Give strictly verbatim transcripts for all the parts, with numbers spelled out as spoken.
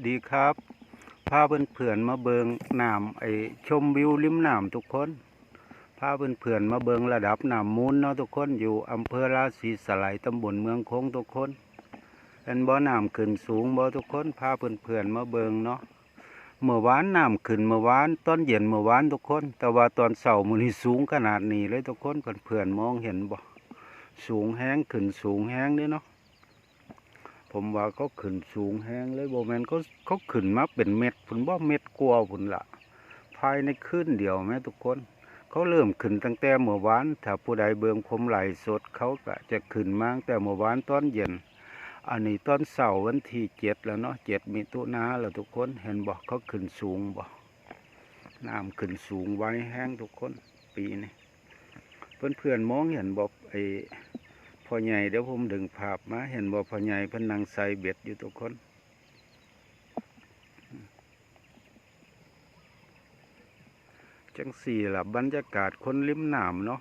ดีครับ พาเพื่อนๆมาเบิ่งน้ำ ไอ้ชมวิวริมน้ำทุกคน พาเพื่อนๆมาเบิ่งระดับน้ำมูลเนาะทุกคน อยู่อำเภอราศีสไลย ตำบลเมืองคงทุกคน เห็นบ่ น้ำขึ้นสูงบ่ทุกคน พาเพื่อนๆมาเบิ่งเนาะ เมื่อวานน้ำขึ้น เมื่อวานตอนเย็นเมื่อวานทุกคน แต่ว่าตอนเช้ามื้อนี้สูงขนาดนี้เลยทุกคน เพื่อนๆมองเห็นบ่ สูงแฮง ขึ้นสูงแฮงเด้เนาะ ผมว่าเขาขึ้นสูงแฮงเลย บ่แม่นเขา เขาขึ้นมาเป็นเมตรพุ้นบ่ เมตรกว่าพุ้นละ ภายในคืนเดียวแหมทุกคน เขาเริ่มขึ้นตั้งแต่เมื่อวาน ถ้าผู้ใดเบิ่งผมไลฟ์สด เขาก็จะขึ้นมาตั้งแต่เมื่อวานตอนเย็น อันนี้ตอนเช้าวันที่เจ็ดแล้วเนาะ เจ็ดมิถุนาแล้วทุกคน เห็นบ่ เขาขึ้นสูงบ่ น้ำขึ้นสูงไวแฮงทุกคน ปีนี้ เพื่อนๆมองเห็นบ่ ไอ้พ่อใหญ่ เดี๋ยวผมดึงภาพมา เห็นบ่ พ่อใหญ่เพิ่นนั่งใส่เบ็ดอยู่ทุกคน จั่งซี้ล่ะ บรรยากาศคนริมน้ำเนาะ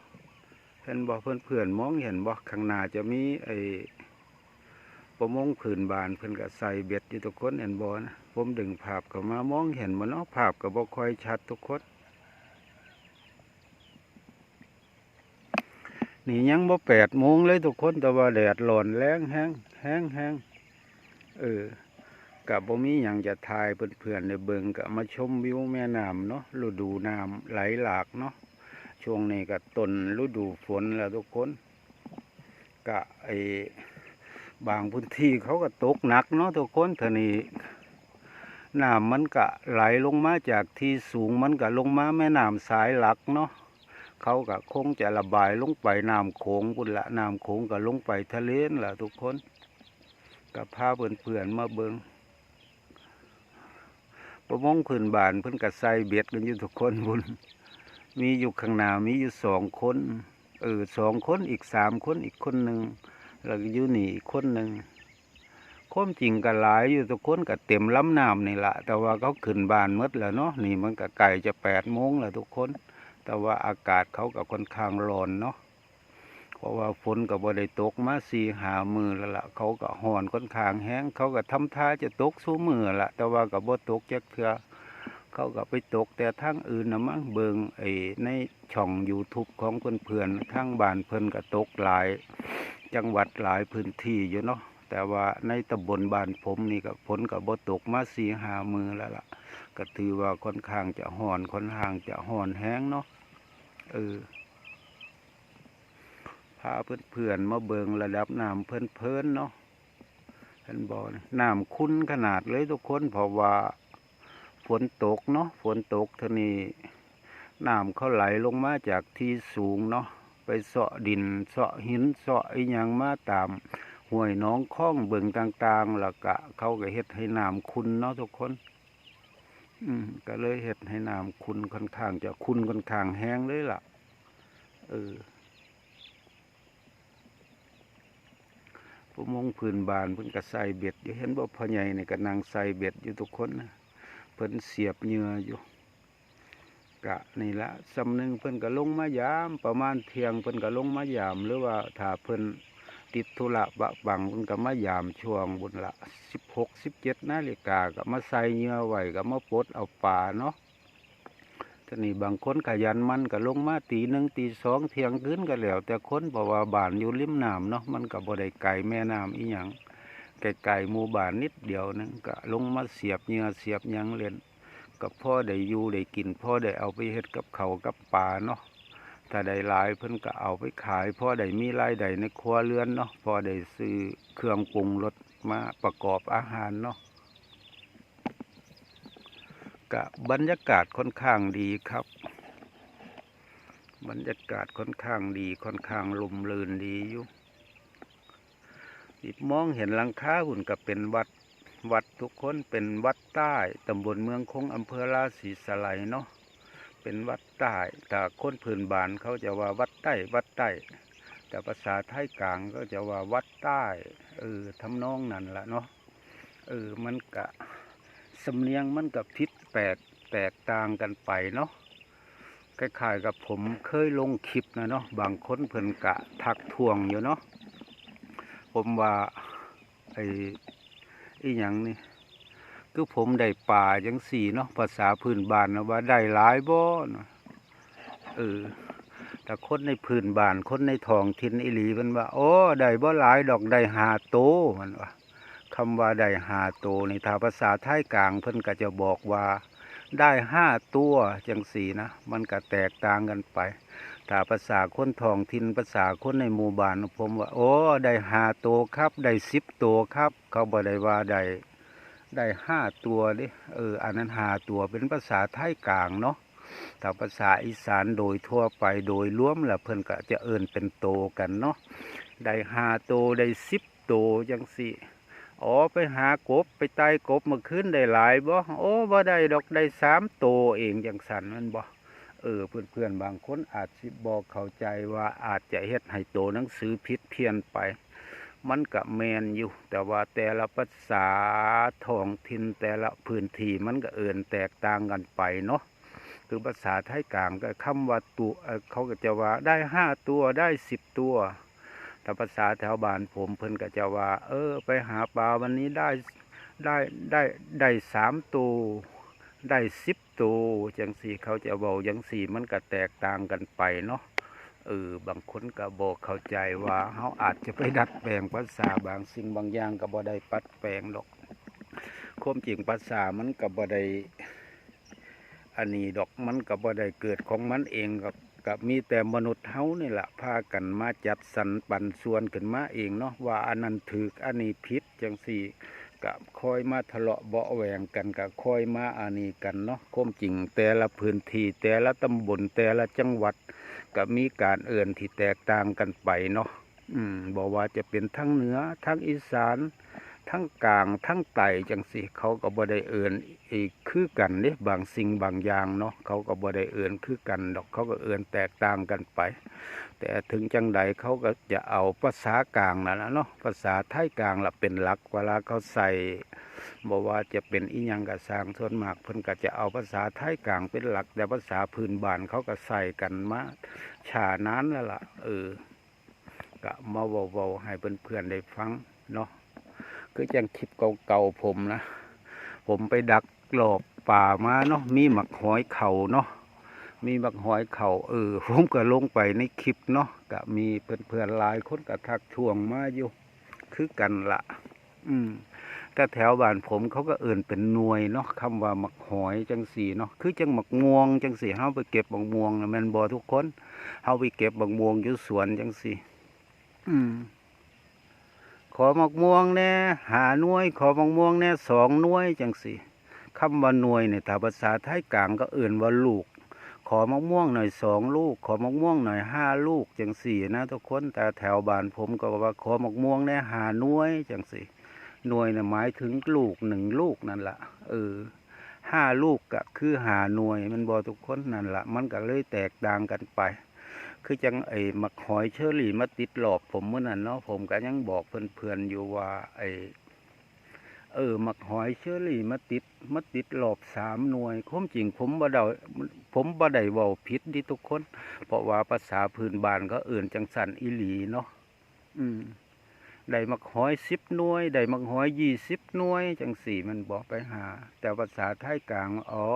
เห็นบ่ เพื่อนๆมองเห็นบ่ ข้างหน้าจะมีไอ้ประมงพื้นบ้าน เพิ่นก็ใส่เบ็ดอยู่ทุกคน เห็นบ่นะ ผมดึงภาพเข้ามา มองเห็นบ่เนาะ ภาพก็บ่ค่อยชัดทุกคน นี่ยังบ่แปดโมงเลยทุกคน แต่ว่าแดดร้อนแรงแฮง แฮงแฮง เออ ก็บ่มีหยังจะถ่ายเพื่อนๆได้เบิ่ง ก็มาชมวิวแม่น้ำเนาะ ฤดูน้ำไหลหลากเนาะ ช่วงนี้ก็ต้นฤดูฝนแล้วทุกคน ก็ไอ้บางพื้นที่เขาก็ตกหนักเนาะทุกคน เทื่อนี้น้ำมันก็ไหลลงมาจากที่สูง มันก็ลงมาแม่น้ำสายหลักเนาะ เขาก็คงจะระบายลงไปน้ำโขงพุ้นละ น้ำโขงก็ลงไปทะเลนั่นละทุกคน ก็พาเพื่อนๆมาเบิ่ง ประมงพื้นบ้านเพิ่นก็ใส่เบ็ดกันอยู่ทุกคนพุ้น มีอยู่ข้างหน้ามีอยู่สองคน เออ สองคน อีกสามคน อีกคนหนึ่ง แล้วก็อยู่นี่อีกคนหนึ่ง ความจริงก็หลายอยู่ทุกคน ก็เต็มลำน้ำนี่ละ แต่ว่าเขาขึ้นบ้านหมดแล้วเนาะ นี่มันก็ใกล้จะแปดโมงแล้วทุกคน แต่ว่าอากาศเขาก็ค่อนข้างร้อนเนาะ เพราะว่าฝนก็บ่ได้ตกมาสี่ห้ามื้อแล้วล่ะ เขาก็ร้อนค่อนข้างแฮง เขาก็ทำท่าจะตกซุมื้อละ แต่ว่าก็บ่ตกจักเทื่อ เขาก็ไปตกแต่ทางอื่นน่ะมั้ง เบิ่งไอ้ในช่องยูทูบของเพื่อนๆ ทางบ้านเพิ่นก็ตกหลาย จังหวัดหลายพื้นที่อยู่เนาะ แต่ว่าในตำบลบ้านผมนี่ก็ฝนก็บ่ตกมาสี่ห้ามื้อแล้วล่ะ ก็ถือว่าค่อนข้างจะร้อน ค่อนข้างจะร้อนแฮงเนาะ เออ พาเพื่อนๆมาเบิ่งระดับน้ำเพลินๆเนาะ เห็นบ่ น้ำขุ่นขนาดเลยทุกคน เพราะว่าฝนตกเนาะ ฝนตกเทื่อนี้ น้ำเขาไหลลงมาจากที่สูงเนาะ ไปเซาะดิน เซาะหิน เซาะอิหยังมาตามห้วยหนองคลองบึงต่างๆ แล้วก็เขาก็เฮ็ดให้น้ำขุ่นเนาะทุกคน อืม ก็เลยเฮ็ดให้น้ำขุ่น ค่อนข้างจะขุ่นค่อนข้างแฮงเลยล่ะ เออ ประมงพื้นบ้านเพิ่นก็ใส่เบ็ดอยู่ เห็นบ่ พ่อใหญ่นี่ก็นั่งใส่เบ็ดอยู่ทุกคนนะ เพิ่นเสียบเหยื่ออยู่ กะนี่ละ ส่ำหนึ่งเพิ่นก็ลงมายาม ประมาณเที่ยงเพิ่นก็ลงมายาม หรือว่าถ้าเพิ่นติดธุระปะปัง เพิ่นก็มายามช่วงพุ้นละ สิบหก สิบเจ็ดนาฬิกา ก็มาใส่เหยื่อไว้ ก็มาปลดเอาปลาเนาะ ทีนี้บางคนขยันหมั่นก็ลงมาตีหนึ่งตีสอง เที่ยงคืนก็แล้วแต่คน เพราะว่าบ้านอยู่ริมน้ำเนาะ มันก็บ่ได้ไกลแม่น้ำอิหยัง ใกล้ๆหมู่บ้านนิดเดียวหนึ่ง ก็ลงมาเสียบเหยื่อเสียบหยังเล่น ก็พอได้อยู่ได้กิน พอได้เอาไปเฮ็ดกับข้าวกับปลาเนาะ ถ้าได้หลายเพิ่นก็เอาไปขาย พอได้มีรายได้ในครัวเรือนเนาะ พอได้ซื้อเครื่องปรุงรสมาประกอบอาหารเนาะ ก็บรรยากาศค่อนข้างดีครับ บรรยากาศค่อนข้างดี ค่อนข้างร่มรื่นดีอยู่ อีกมองเห็นหลังคาพุ้นก็เป็นวัด วัดทุกคน เป็นวัดใต้ ตำบลเมืองคง อำเภอราศีสไลยเนาะ เป็นวัดใต้ ถ้าคนพื้นบ้านเขาจะว่าวัดใต้ วัดใต้ แต่ภาษาไทยกลางก็จะว่าวัดใต้ เออ ทำนองนั้นละเนาะ เออ มันก็ สำเนียงมันก็ผิดแปลกแตกต่างกันไปเนาะ คล้ายๆกับผมเคยลงคลิปนะเนาะ บางคนเพิ่นกะทักท้วงอยู่เนาะ ผมว่า ไอ้ อีหยังนี่ คือผมได้ปลาจั่งซี้เนาะ ภาษาพื้นบ้านนะว่าได้หลายบ่นะ เออ ถ้าคนในพื้นบ้าน คนในท้องถิ่นอีหลีเพิ่นว่า โอ้ ได้บ่หลายดอก ได้ห้าโต เพิ่นว่า คำว่าได้ห้าโตนี่ ถ้าภาษาไทยกลางเพิ่นก็จะบอกว่า ได้ห้าตัว จั่งซี้นะ มันก็แตกต่างกันไป ถ้าภาษาคนท้องถิ่น ภาษาคนในหมู่บ้านผมว่า โอ้ ได้ห้าโตครับ ได้สิบโตครับ เขาบ่ได้ว่าได้ ได้ห้าตัวเด้ เออ อันนั้นห้าตัวเป็นภาษาไทยกลางเนาะ ถ้าภาษาอีสานโดยทั่วไปโดยรวมแล้วเพิ่นก็จะเอิ้นเป็นโตกันเนาะ ได้ห้าโต ได้สิบโตจั่งซี้ อ๋อ ไปหากบ ไปไต่กบเมื่อคืนได้หลายบ่ โอ้ บ่ได้ดอก ได้สามโตเอง จั่งซั้นแม่นบ่ เออ เพื่อนๆ บางคนอาจสิบ่เข้าใจว่าอาจจะเฮ็ดให้โตหนังสือผิดเพี้ยนไป มันก็แม่นอยู่ แต่ว่าแต่ละภาษาท้องถิ่น แต่ละพื้นที่มันก็เอิ้นแตกต่างกันไปเนาะ คือภาษาไทยกลางก็คำว่าตัว เอ่อ เขาก็จะว่าได้ห้าตัว ได้สิบตัว แต่ภาษาแถวบ้านผมเพิ่นก็จะว่า เออ ไปหาปลาวันนี้ได้ ได้ ได้ ได้สามโต ได้สิบโต จั่งซี้ เขาจะเว้าจั่งซี้ มันก็แตกต่างกันไปเนาะ เออ บางคนก็บ่เข้าใจว่าเฮาอาจจะไปดัดแปลงภาษา บางสิ่งบางอย่างก็บ่ได้ดัดแปลงดอก ความจริงภาษามันก็บ่ได้ อันนี้ดอก มันก็บ่ได้เกิดของมันเองดอก ก็มีแต่มนุษย์เฮานี่ล่ะ พากันมาจัดสรรปันส่วนขึ้นมาเองเนาะ ว่าอันนั้นถูก อันนี้ผิด จั่งซี้ ก็ค่อยมาทะเลาะเบาะแว้งกัน ก็ค่อยมาอันนี้กันเนาะ ความจริงแต่ละพื้นที่ แต่ละตำบล แต่ละจังหวัด ก็มีการเอิ้นที่แตกต่างกันไปเนาะ อืม บ่ว่าจะเป็นทางเหนือ ทางอีสาน ทางกลาง ทางใต้ จั่งซี้ เขาก็บ่ได้เอิ้นอีกคือกันเด้ บางสิ่งบางอย่างเนาะ เขาก็บ่ได้เอิ้นคือกันดอก เขาก็เอิ้นแตกต่างกันไป แต่ถึงจั่งใดเขาก็จะเอาภาษากลางนั่นล่ะเนาะ ภาษาไทยกลางล่ะเป็นหลัก เวลาเขาใส่ บ่ว่าจะเป็นอิหยังก็ซ่าง ส่วนมากเพิ่นก็จะเอาภาษาไทยกลางเป็นหลัก แต่ภาษาพื้นบ้านเขาก็ใส่กันมาช้านานแล้วล่ะ เออ ก็มาเว้าๆ ให้เพื่อนๆ ได้ฟังเนาะ คือจั่งคลิปเก่าๆ ผมนะ ผมไปดักลอบป่ามาเนาะ มีหมากหอยเข่าเนาะ มีหมากหอยเข่า เออ ผมก็ลงไปในคลิปเนาะ ก็มีเพื่อนๆ หลายคนก็ทักท้วงมาอยู่ คือกันละ อืม แต่แถวบ้านผมเขาก็เอิ้นเป็นหน่วยเนาะ คำว่าหมากหอยจั่งซี้เนาะ คือจั่งหมากม่วงจั่งซี้ เฮาไปเก็บหมากม่วงน่ะ แม่นบ่ทุกคน เฮาไปเก็บหมากม่วงอยู่สวนจั่งซี้ อืม ขอหมากม่วงแหน่ห้าหน่วย ขอหมากม่วงแหน่สองหน่วย จั่งซี้ คำว่าหน่วยเนี่ย ถ้าภาษาไทยกลางก็เอิ้นว่าลูก ขอหมากม่วงหน่อยสองลูก ขอหมากม่วงหน่อยห้าลูก จั่งซี้นะทุกคน แต่แถวบ้านผมก็ว่าขอหมากม่วงแหน่ห้าหน่วย จั่งซี้ หน่วยน่ะหมายถึงลูก หนึ่งลูกนั่นล่ะ เออ ห้าลูกก็คือห้าหน่วย แม่นบ่ทุกคน นั่นล่ะ มันก็เลยแตกต่างกันไป คือจั่งไอ้หมากหอยเชอรี่มาติดรอบผมมื้อนั้นเนาะ ผมก็ยังบอกเพื่อนๆ อยู่ว่า ไอ้ เออ หมากหอยเชอรี่มาติด มาติดรอบสามหน่วย ความจริงผมบ่ได้ ผมบ่ได้เว้าผิดเด้ทุกคน เพราะว่าภาษาพื้นบ้านเขาเอิ้นจั่งซั้นอีหลีเนาะ อืม ได้หมากหอยสิบหน่วย ได้หมากหอยยี่สิบหน่วย จั่งซี้แม่นบ่ ไปหา แต่ภาษาไทยกลาง อ๋อ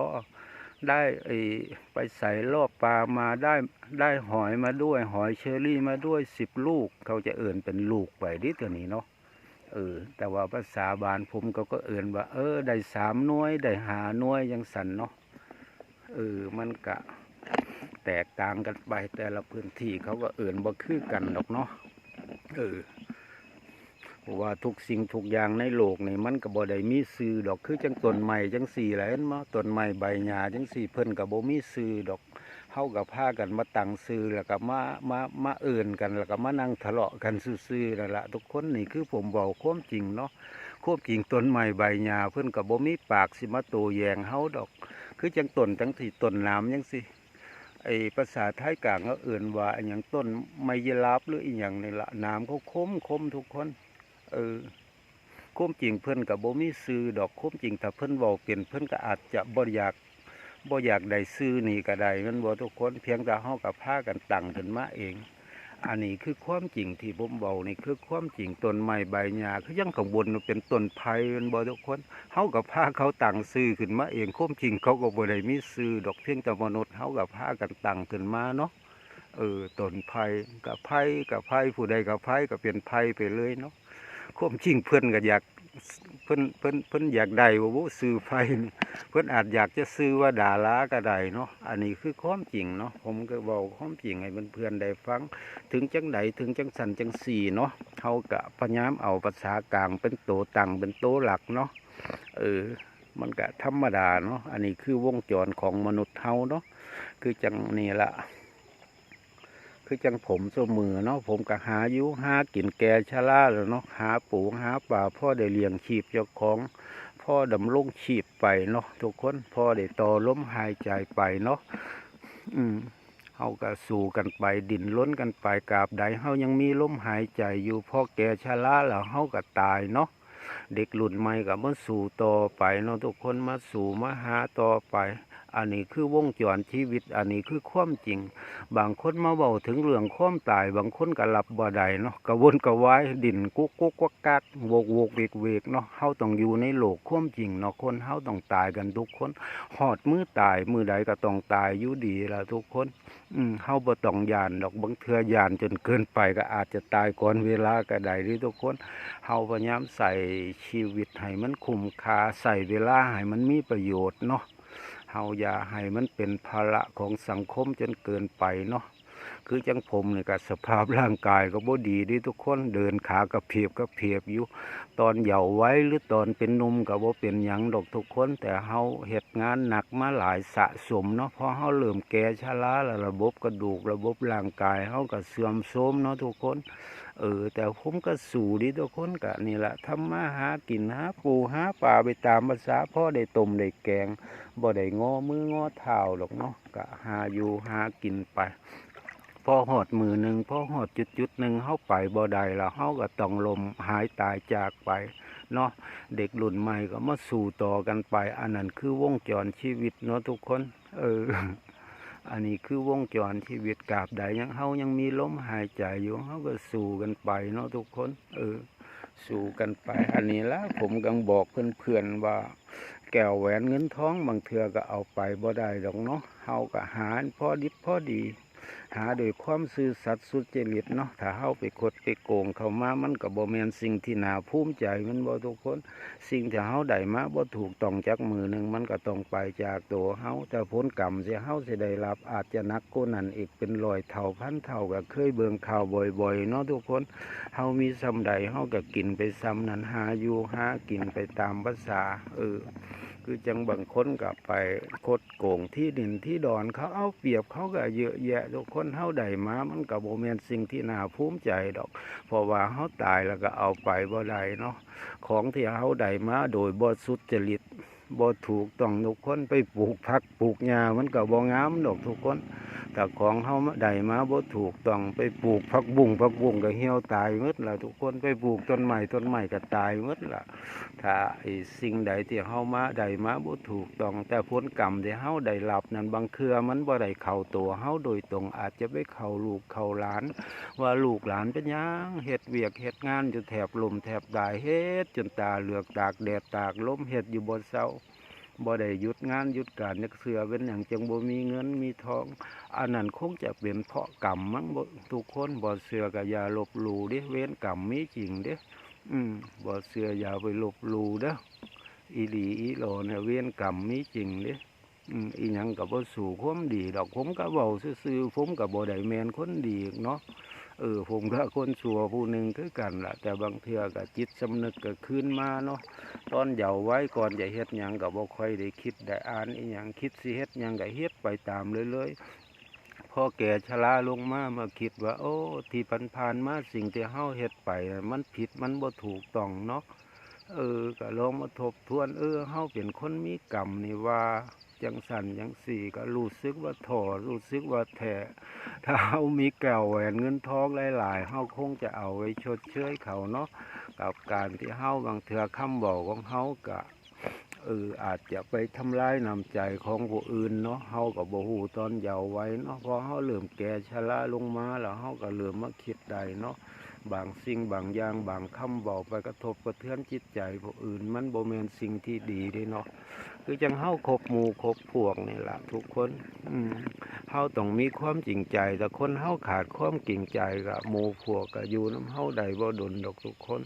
ได้ เอ่อ ไปใส่รอบป่ามา ได้ ได้หอยมาด้วย หอยเชอรี่มาด้วยสิบลูก เขาจะเอิ้นเป็นลูกไปเด้ตัวนี้เนาะ เออ แต่ว่าภาษาบ้านผมเขาก็เอิ้นว่า เออ ได้สามหน่วย ได้ห้าหน่วย จั่งซั้นเนาะ เออ มันก็แตกต่างกันไป แต่ละพื้นที่เขาก็เอิ้นบ่คือกันดอกเนาะ เออ เพราะว่าทุกสิ่งทุกอย่างในโลกนี่มันก็บ่ได้มีชื่อดอก คือจั่งต้นไม้จั่งซี้แหละ เห็นบ่ ต้นไม้ใบหญ้าจั่งซี้ เพิ่นก็บ่มีชื่อดอก เฮาก็พากันมาตั้งชื่อ แล้วก็มา มา มาเอิ้นกัน แล้วก็มานั่งทะเลาะกันซื่อๆ นั่นล่ะ ทุกคน นี่คือผมเว้าความจริงเนาะ ความจริงต้นไม้ใบหญ้าเพิ่นก็บ่มีปากสิมาโต้แย้งเฮาดอก คือจั่งต้นจั่งซี้ ต้นหนามจั่งซี้ ไอ้ภาษาไทยกลางเขาเอิ้นว่าอิหยัง ต้นไม้ยีราฟหรืออิหยังนี่ล่ะ หนามเขาคมๆ ทุกคน เออ ความจริงเพิ่นก็บ่มีชื่อดอก ความจริงถ้าเพิ่นเว้าเป็น เพิ่นก็อาจจะบ่อยาก บ่อยากได้ชื่อนี้ก็ได้ แม่นบ่ทุกคน เพียงแต่เฮาก็พากันตั้งขึ้นมาเอง อันนี้คือความจริงที่ผมเว้า นี่คือความจริง ต้นไม้ใบหญ้า คือจั่งข้างบนมันเป็นต้นไผ่แม่นบ่ทุกคน เฮาก็พาเขาตั้งชื่อขึ้นมาเอง ความจริงเขาก็บ่ได้มีชื่อดอก เพียงแต่มนุษย์เฮาก็พากันตั้งขึ้นมาเนาะ เออ ต้นไผ่ก็ไผ่ ก็ไผ่ ผู้ใดก็ไผ่ ก็เป็นไผ่ไปเลยเนาะ ความจริงเพิ่นก็อยาก เพิ่น เพิ่น เพิ่นอยากได้บ่บุ ชื่อไผ่นี่ เพิ่นอาจอยากจะชื่อว่าดาราก็ได้เนาะ อันนี้คือความจริงเนาะ ผมก็เว้าความจริงให้เพื่อนๆได้ฟัง ถึงจั่งใด ถึงจั่งซั้นจั่งซี้เนาะ เฮาก็พยายามเอาภาษากลางเป็นโตตั้ง เป็นโตหลักเนาะ เออ มันก็ธรรมดาเนาะ อันนี้คือวงจรของมนุษย์เฮาเนาะ คือจั่งนี่ล่ะ คือจั่งผมซุมื้อเนาะ ผมก็หาอยู่หากิน แก่ชราแล้วเนาะ หาปูหาปลา พอได้เลี้ยงชีพเจ้าของ พอดำรงชีพไปเนาะทุกคน พอได้ต่อลมหายใจไปเนาะ อืม เฮาก็สู้กันไป ดิ้นรนกันไป ตราบใดเฮายังมีลมหายใจอยู่ พอแก่ชราแล้วเฮาก็ตายเนาะ เด็กรุ่นใหม่ก็มาสู้ต่อไปเนาะทุกคน มาสู้มาหาต่อไป อันนี้คือวงจรชีวิต อันนี้คือความจริง บางคนมาเว้าถึงเรื่องความตาย บางคนก็รับบ่ได้เนาะ กระวนกระวาย ดิ้นกุกกุกกักกัก โวกโวกเวกเวกเนาะ เฮาต้องอยู่ในโลกความจริงเนาะ คนเฮาต้องตายกันทุกคน ฮอดมื้อตายมื้อใดก็ต้องตายอยู่ดีล่ะทุกคน อืม เฮาบ่ต้องย้านดอก บางเทื่อย้านจนเกินไปก็อาจจะตายก่อนเวลาก็ได้เด้ทุกคน เฮาพยายามใช้ชีวิตให้มันคุ้มค่า ใช้เวลาให้มันมีประโยชน์เนาะ เฮาอย่าให้มันเป็นภาระของสังคมจนเกินไปเนาะ คือจั่งผมนี่ก็สภาพร่างกายก็บ่ดีเด้ทุกคน เดินขากระเพบกระเพบอยู่ ตอนเยาว์วัยหรือตอนเป็นหนุ่มก็บ่เป็นหยังดอกทุกคน แต่เฮาเฮ็ดงานหนักมาหลายสะสมเนาะ พอเฮาเริ่มแก่ชราแล้ว ระบบกระดูก ระบบร่างกายเฮาก็เสื่อมโทรมเนาะทุกคน เออ แต่ผมก็สู้เด้ทุกคน ก็นี่ล่ะ ทำมาหากิน หาปูหาปลาไปตามประสา พอได้ต้มได้แกง บ่ได้งอมืองอเท้าดอกเนาะ ก็หาอยู่หากินไป พอฮอดมื้อหนึ่ง พอฮอดจุดๆหนึ่ง เฮาไปบ่ได้แล้ว เฮาก็ต้องล้มหายตายจากไปเนาะ เด็กรุ่นใหม่ก็มาสู้ต่อกันไป อันนั้นคือวงจรชีวิตเนาะทุกคน เออ อันนี้คือวงจรชีวิต ตราบใดยัง เฮายังมีลมหายใจอยู่ เฮาก็สู้กันไปเนาะทุกคน เออ สู้กันไป อันนี้ล่ะ ผมก็บอกเพื่อนๆว่า แก้วแหวนเงินทองบางเทื่อก็เอาไปบ่ได้ดอกเนาะ เฮาก็หาพอดิบพอดี หาด้วยความซื่อสัตย์สุจริตเนาะ ถ้าเฮาไปคดไปโกงเข้ามา มันก็บ่แม่นสิ่งที่น่าภูมิใจ แม่นบ่ทุกคน สิ่งที่เฮาได้มาบ่ถูกต้องจักมื้อหนึ่ง มันก็ต้องไปจากตัวเฮา แต่ผลกรรมที่เฮาสิได้รับอาจจะหนักกว่านั้นอีกเป็นร้อยเท่าพันเท่า ก็เคยเบิ่งข่าวบ่อยๆเนาะทุกคน เฮามีส่ำใดเฮาก็กินไปส่ำนั้น หาอยู่หากินไปตามประสา เออ คือจั่งบางคนก็ไปคดโกงที่ดินที่ดอน เขาเอาเปรียบเขาก็เยอะแยะทุกคน เฮาได้มามันก็บ่แม่นสิ่งที่น่าภูมิใจดอก เพราะว่าเฮาตายแล้วก็เอาไปบ่ได้เนาะ ของที่เฮาได้มาโดยบ่สุจริต บ่ถูกต้องทุกคน ไปปลูกผักปลูกหญ้ามันก็บ่งามดอกทุกคน ถ้าของเฮาได้มาบ่ถูกต้อง ไปปลูกผักบุ้ง ผักบุ้งก็เหี่ยวตายหมดล่ะทุกคน ไปปลูกต้นไม้ ต้นไม้ก็ตายหมดล่ะ ถ้าไอ้สิ่งใดที่เฮามาได้มาบ่ถูกต้อง แต่ผลกรรมที่เฮาได้รับนั้น บางเทื่อมันบ่ได้เข้าตัวเฮาโดยตรง อาจจะไปเข้าลูกเข้าหลาน ว่าลูกหลานเป็นหยังเฮ็ดเวียกเฮ็ดงานอยู่แทบล้มแทบตาย เฮ็ดจนตาเหลือกตากแดดตากลม เฮ็ดอยู่บ่เซา บ่ได้หยุดงานหยุดการจักเทื่อ เป็นหยังจั่งบ่มีเงินมีทอง อันนั้นคงจะเป็นเพราะกรรมมั้ง บ่ ทุกคน บ่เชื่อก็อย่าลบหลู่เด้ เวรกรรมมีจริงเด้ อืม บ่เชื่ออย่าไปลบหลู่เด้อ อีหลีอีหลอเนี่ย เวรกรรมมีจริงเด้ อืม อีหยังก็บ่สู้ความดีดอก ผมก็เว้าซื่อๆ ผมก็บ่ได้แม่นคนดีเนาะ เออ ผมก็คนชั่วผู้หนึ่งคือกันล่ะ แต่บางเทื่อก็จิตสำนึกก็คืนมาเนาะ ตอนเยาว์วัยก่อนจะเฮ็ดหยังก็บ่ค่อยได้คิดได้อ่านอีหยัง คิดสิเฮ็ดหยังก็เฮ็ดไปตามเรื่อยๆ พอแก่ชราลงมา มาคิดว่า โอ้ ที่ผ่านๆมาสิ่งที่เฮาเฮ็ดไปน่ะ มันผิด มันบ่ถูกต้องเนาะ เออ ก็ลองมาทบทวน เออ เฮาเป็นคนมีกรรมนี่หว่า จั่งซั้นจั่งซี้ ก็รู้สึกว่าท้อ รู้สึกว่าแท้ ถ้าเฮามีแก้วแหวนเงินทองหลายๆ เฮาคงจะเอาไว้ชดเชยเขาเนาะ กับการที่เฮาบางเทื่อคำเว้าของเฮาก็ เออ อาจจะไปทำลายน้ำใจของผู้อื่นเนาะ เฮาก็บ่ฮู้ตอนเยาว์วัยเนาะ พอเฮาเริ่มแก่ชราลงมาแล้ว เฮาก็เริ่มมาคิดได้เนาะ บางสิ่งบางอย่าง บางคำเว้าไปกระทบกระเทือนจิตใจผู้อื่น มันบ่แม่นสิ่งที่ดีเด้เนาะ คือจั่งเฮาคบหมู่คบพวกนี่ล่ะทุกคน อืม เฮาต้องมีความจริงใจ ถ้าคนเฮาขาดความจริงใจก็หมู่พวกก็อยู่นำเฮาได้บ่ดนดอกทุกคน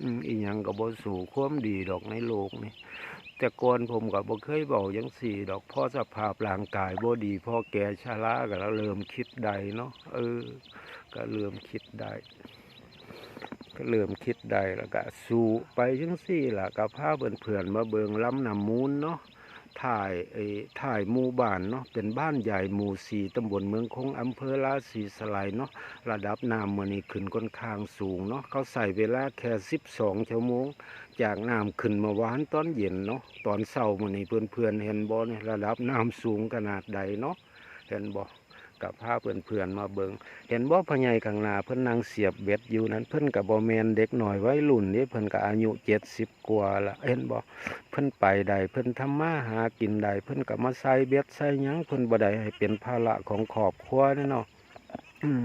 อืม อิหยังก็บ่สู้ความดีดอกในโลกนี่ แต่ก่อนผมก็บ่เคยเว้าจั่งซี้ดอก พอสภาพร่างกายบ่ดี พอแก่ชราก็เริ่มคิดได้เนาะ เออ ก็เริ่มคิดได้ ก็เริ่มคิดได้แล้วก็สู้ไปจั่งซี้ล่ะ ก็พาเพื่อนๆมาเบิ่งลำน้ำมูลเนาะ ท้าย เอ่อ ท้ายหมู่บ้านเนาะ เป็นบ้านใหญ่หมู่สี่ ตำบลเมืองคง อำเภอราศีสไลยเนาะ ระดับน้ำมื้อนี้ขึ้นค่อนข้างสูงเนาะ เขาใช้เวลาแค่สิบสองชั่วโมง จากน้ำขึ้นเมื่อวานตอนเย็นเนาะ ตอนเช้ามื้อนี้เพื่อนๆเห็นบ่เนี่ย ระดับน้ำสูงขนาดใดเนาะ เห็นบ่ ก็พาเพื่อนๆมาเบิ่ง เห็นบ่ พ่อใหญ่ข้างหน้าเพิ่นนั่งเสียบเบ็ดอยู่นั่น เพิ่นก็บ่แม่นเด็กน้อยวัยรุ่นเด้ เพิ่นก็อายุเจ็ดสิบกว่าละ เห็นบ่ เพิ่นไปได้ เพิ่นทำมาหากินได้ เพิ่นก็มาใส่เบ็ดใส่หยัง เพิ่นบ่ได้ให้เป็นภาระของครอบครัวเด้เนาะ อืม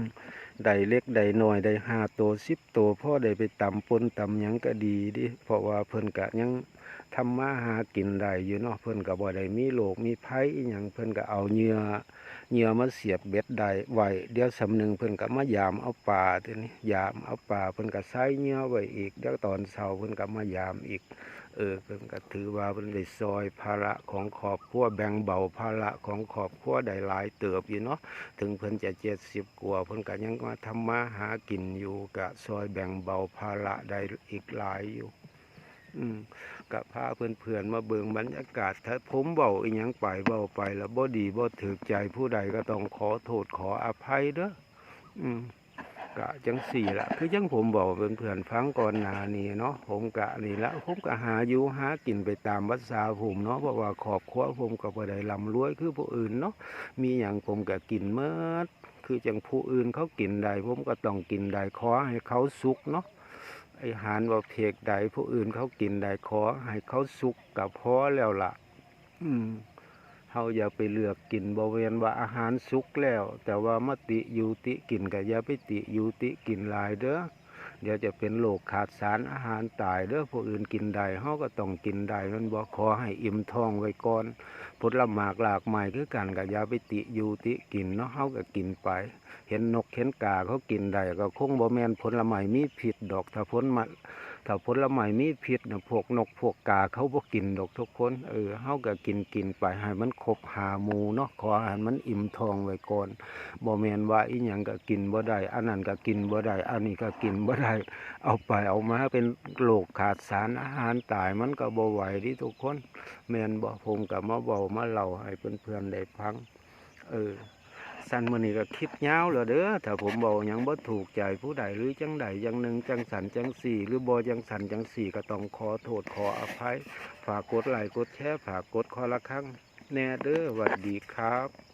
ได้เล็กได้น้อย ได้ห้าโต สิบโต พอได้ไปตำป่นตำหยังก็ดีเด้ เพราะว่าเพิ่นก็ยังทำมาหากินได้อยู่เนาะ เพิ่นก็บ่ได้มีโรคมีภัยอิหยัง เพิ่นก็เอาเหยื่อ เหยื่อมาเสียบเบ็ดได้ไว้ เดี๋ยวส่ำหนึ่งเพิ่นก็มายามเอาปลา ทีนี้ยามเอาปลา เพิ่นก็ใส่เหยื่อไว้อีก เดี๋ยวตอนเช้าเพิ่นก็มายามอีก เออ เพิ่นก็ถือว่าเพิ่นได้ซ่อยภาระของครอบครัว แบ่งเบาภาระของครอบครัวได้หลายเติบอยู่เนาะ ถึงเพิ่นจะเจ็ดสิบกว่า เพิ่นก็ยังมาทำมาหากินอยู่ ก็ซ่อยแบ่งเบาภาระได้อีกหลายอยู่ อืม ก็พาเพื่อนๆมาเบิ่งบรรยากาศ ถ้าผมเว้าอิหยังไป เว้าไปแล้วบ่ดีบ่ถูกใจผู้ใดก็ต้องขอโทษขออภัยเด้อ อืม ก็จั่งซี้ล่ะ คือจั่งผมเว้าเพื่อนๆฟังก่อนหน้านี้เนาะ ผมก็นี่ละ ผมก็หาอยู่หากินไปตามภาษาผมเนาะ เพราะว่าครอบครัวผมก็บ่ได้ร่ำรวยคือผู้อื่นเนาะ มีหยังผมก็กินหมด คือจั่งผู้อื่นเขากินได้ ผมก็ต้องกินได้ ขอให้เขาสุขเนาะ อาหารประเภทใดผู้อื่นเขากินได้ ขอให้เขาสุขก็พอแล้วล่ะ อืม เฮาอย่าไปเลือกกิน บ่แม่นว่าอาหารสุกแล้ว แต่ว่ามาติอยู่ติกิน ก็อย่าไปติอยู่ติกินหลายเด้อ เดี๋ยวจะเป็นโรคขาดสารอาหารตายเด้อ ผู้อื่นกินได้ เฮาก็ต้องกินได้ แม่นบ่ ขอให้อิ่มท้องไว้ก่อน ผลหมากรากไม้คือกัน ก็อย่าไปติอยู่ติกินเนาะ เฮาก็กินไป เห็นนกเห็นกาเขากินได้ ก็คงบ่แม่นผลไม้มีพิษดอก ถ้าผลไม้ ถ้าผลไม้มีพิษน่ะ พวกนกพวกกาเขาบ่กินดอกทุกคน เออ เฮาก็กินกินไป ให้มันครบห้าหมู่เนาะ ขอให้มันอิ่มท้องไว้ก่อน บ่แม่นว่าอิหยังก็กินบ่ได้ อันนั้นก็กินบ่ได้ อันนี้ก็กินบ่ได้ เอาไปเอามาเป็นโรคขาดสารอาหารตาย มันก็บ่ไหวเด้ทุกคน แม่นบ่ ผมก็มาเว้ามาเล่าให้เพื่อนๆได้ฟัง เออ ซั่นมื้อนี้ก็คลิปยาวแล้วเด้อ ถ้าผมเว้าหยังบ่ถูกใจผู้ใด หรือจั่งใดจั่งหนึ่ง จั่งซั้นจั่งซี้ หรือบ่จั่งซั้นจั่งซี้ ก็ต้องขอโทษขออภัย ฝากกดไลค์กดแชร์ ฝากกดคอละครั้งแหน่เด้อ หวัดดีครับ